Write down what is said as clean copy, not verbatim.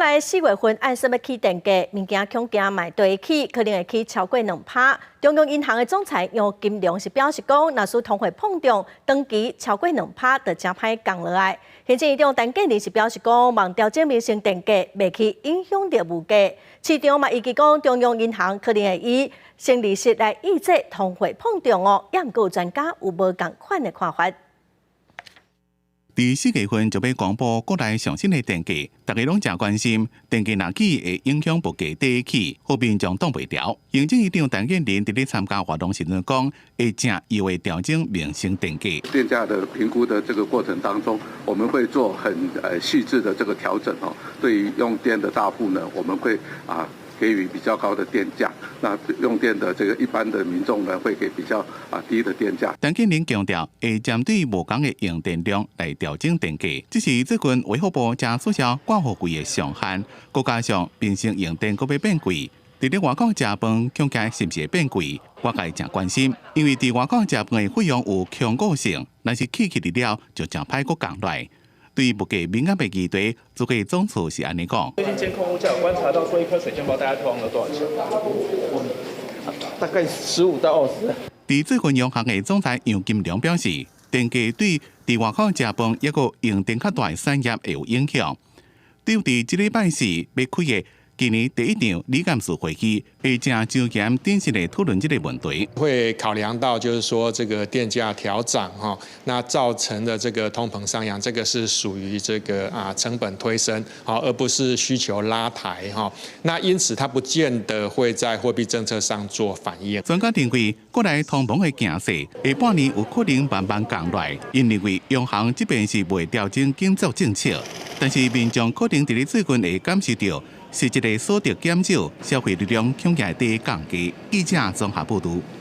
內四月份按算欲起電價，物件恐驚嘛會起，可能會起超過2%。中央銀行的總裁楊金龍是表示講，若是通貨膨脹長期超過兩趴，就誠歹降落來。行政院長陳建仁是表示講，望調整民生電價，袂去影響著物價。市場嘛預期講，中央銀行可能會以升利息來抑制通貨膨脹哦。也毋過有專家有無仝款的看法。佇四月份就欲公布國內上新的電價，大家攏誠關心電價若起會影響物價底起，予民眾擋袂牢。行政院長陳建仁佇咧參加活動時陣講，會誠優的調整民生電價。電價的評估的這個過程當中，我們會做很細緻的這個調整哦。對於用電的大戶呢，我們會給予比較高的電價，那用電的這個一般的民眾呢，會給比較低的電價。陳建仁強調，會針對無仝的用電量來調整電價。只是最近衛福部才取消掛號費的上限，閣加上民生用電閣欲變貴，佇咧外口食飯，恐驚是毋是會變貴？外界誠關心，因為佇外口食飯的費用有恐高性，若是起起了就誠歹閣降落來。對物價敏感的議題，這個總處是按呢講。最近監控物價有觀察到，說一顆水煎包大家通了多少錢？大概15到20。佇最近央行的總裁楊金龍表示，電價對佇外口食飯抑閣用電較大的產業會有影響。對佇這禮拜四欲開的今年第一場理監事會議，會誠周詳謹慎的討論這個問題。會考量到，就是說這個電價調漲哈，那造成的這個通膨上揚，這個是屬於這個成本推升，好，而不是需求拉抬哈。那因此，它不見得會在貨幣政策上做反應。專家認為，國內通膨的形勢，下半年有可能慢慢降落來。𪜶認為，央行這邊是袂調整緊縮政策，但是民眾可能佇咧最近會感受著實質的所得減少，消費力量恐驚會降低。記者綜合報導。